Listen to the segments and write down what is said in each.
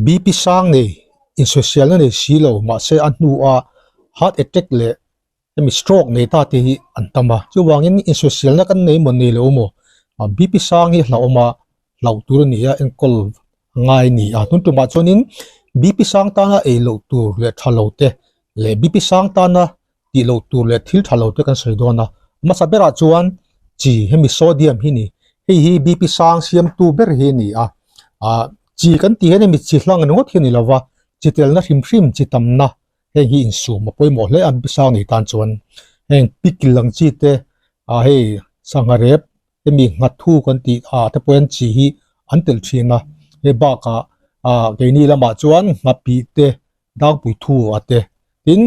BP sang nei insawiselna nei si lo mahse a hnua heart attack leh hemi stroke nei ta te hi an tam a. Chuvangin insawiselna kan nei maw nei lo maw BP sang hi hlauhawm a hlauh tur a ni a enkawl a ngai a ni a. Tun tumah chuanin BP sang tana ei loh tur leh tha lo te leh BP sang tana tih loh tur leh thil tha lo te kan sawi dawn a. Hmasa berah chuan chi hemi sodium hi ni. Hei hi BP sang siamtu ber hi a ni a. Ah chi kan tih hian hemi chi hlang ringawt hi a ni lo va, chi telna hrim hrim chi tamna heng hi insum a pawimawh hle a BP sang nei tan chuan. Heng pickle ang chi te ah hei sangha rep hemi nghathu kan tih ah te pawh hian chi hi an telh thin a. Hei bakah ah keini lamah chuan nghapih te dangpui thu a te. Tin,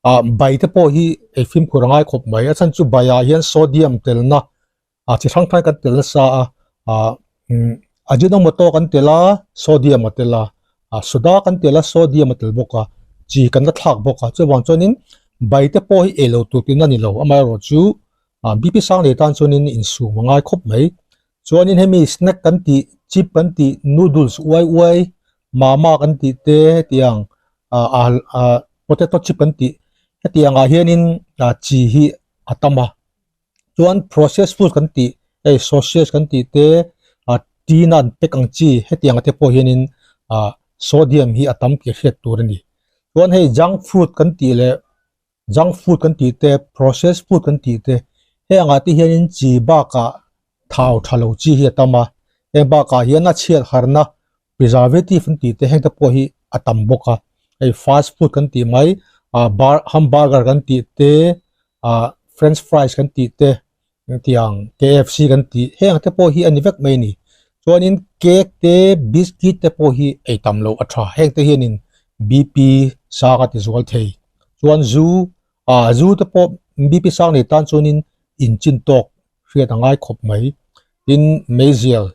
ah bai te pawh hi ei fimkhur a ngai khawp mai. A chhan chu baiah hian sodium telna ah chi hrang hrang kan tel nasa a, ah umm ajinomoto kan tel a, sodium a tel a, ah soda kan tel a, sodium a tel bawk a, chi kan la thlak bawk a. Chuvang chuanin bai te pawh hi ei lo tur tihna a ni lo. Amaherawhchu ah BP sang leh tan chuanin insum a ngai khawp mai. Chuanin hemi snack kan tih, chip kan tih, noodles uai uai, mama kan tih te hetiang ah ah ah potato chip kan tih hetiang ah hianin ah chi hi a tam a. Chuan processed food kan tih hei sausage kan tih te ah tin a an pack ang chi hetiang ah te pawh hianin ah sodium hi a tam tih hriat tur a ni. Chuan hei junk food kan tih leh Junk food kan tih te, processed food kan tih te, heng angah te hianin chi bakah thau tha lo chi hi a tam a, heng bakah hian a chhiat harna preservative an tih te heng te pawh hi a tam bawk a, hei fast food kan tih mai ah bar hamburger kan tih te ah french fries kan tih te Hetiang KFC kan tih heng te pawh hi a ni vek mai a ni. Chuanin cake te biscuit te pawh hi ei tam loh a tha. Heng te hianin BP sang a ti zual thei. Chuan zu ah zu te pawh BP sang nei tan chuanin inchin tawk hriat a ngai khawp mai. Tin meizial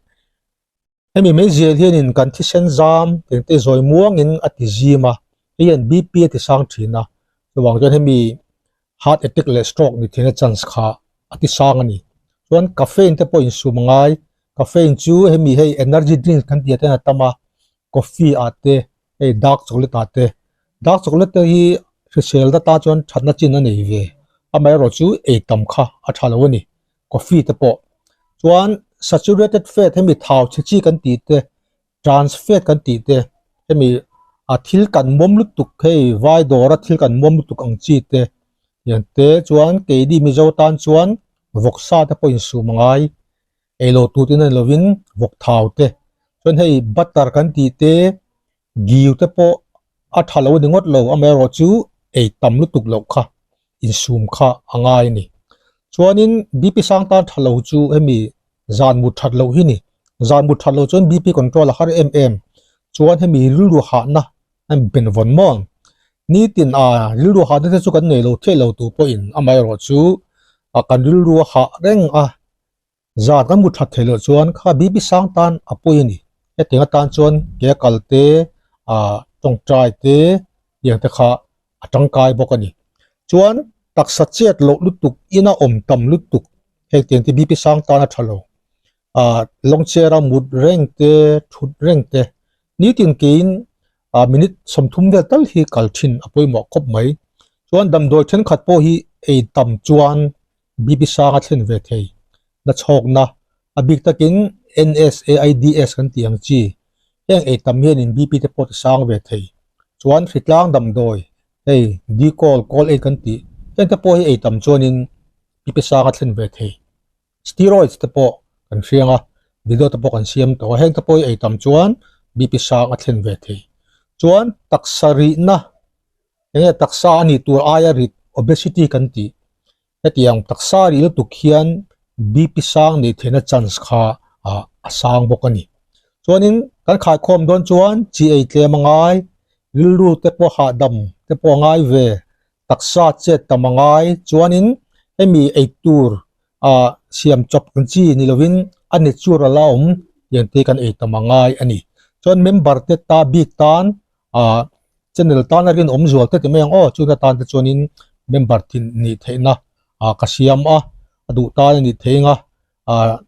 Hemi meizial hianin kan thisen zam engte zawi muangin a ti zim a, hei hian BP a ti sang thin a, chuvang chuan hemi heart attack leh stroke ni theihna chance kha a ti sang a ni. Chuan caffeine te pawh insum a ngai, caffeine chu hemi hei energy drink kan tih ah te hian a tam a, coffee ah te hei dark chocolate ah te, dark chocolate te hi hrisel data chuan thatna chin a nei ve, amaherawhchu ei tam kha a tha lo a ni. coffee te pawh chuan saturated fat hemi thau chhe chi kan tih te trans fat kan tih te hemi a thil kan mawm lutuk hei vai dawra thil kan mawm lutuk ang chi te hian te chuan keini mizo tan chuan vawksa te pawh insum a ngai ei lo tur tin a ni lovin vawk thau te chuan hei butter kan tih te Giu te pawh a tha lo a ni ngawt lo, amaherawhchu ei tam lutuk loh kha insum kha a ngai a ni. Chuanin BP sang tan tha lo chu hemi zan mut that loh hi ni. Zan mut that loh chuan BP control a har em em. Chuan hemi rilru hahna hemi benvawn maw nitin a rilru hahna te chu kan nei lo theih lo tur pawhin amaherawhchu kan rilru a hah reng a. Zan kan hmu that theih loh chuan kha BP sang tan a pawi a ni. Hetiang atan chuan ke a kal te, ah tawngtai te tiang te kha a tangkai bawk a ni. Chuan taksa chet loh lutuk, ina awm tam lutuk heng tiang te BP sang tan a tha lo. Ah lawng chair a mut reng te, thut reng te nitin keiin ah minute 30 vel tal hi kal thin a pawimawh khawp mai. Chuan damdawi thenkhat pawh hi ei tam chuan BP sang a thlen ve thei. Nachhawkna, a bik takin NSAIDs kan tih ang chi, heng ei tam hianin BP te pawh ti sang ve thei. Chuan hritlang damdawi, hei Dcol, Col 8 kan tih, heng te pawh hi ei tam chuanin BP sang a thlen ve thei. Steroids te pawh kan hriang a, video te pawh kan siam tawh a, heng te pawh hi ei tam chuan BP sang a thlen ve thei. Chuan taksa rihna, enge taksa a nih tur aia rit, obesity kan tih, Hetiang taksa rih lutuk hian BP sang neih theihna chance kha a sang bawk a ni. Chuanin kan khaikhawm dawn chuan chi ei tlem a ngai, rilru te pawh hahdam te pawh a ngai ve, taksa chet tam a ngai. Chuanin hemi ei tur siam chawp ang chi ni lovin a natural a awm tiang te kan ei tam a ngai a ni. Chuan member te ta bik tan ah channel tana rinawm zual te ti mai ang aw chuna tan te chuanin member thin nih theihna ah ka siam a a duh tan a nih thei anga ah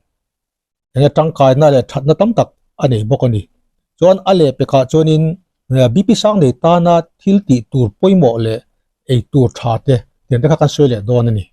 enge tangkaina leh thatna tam tak a nei bawk a ni. Chuan a leh pekah chuanin BP sang nei tana thil tih tur pawimawh leh ei tur tha te tiang te kha kan sawi leh dawn a ni.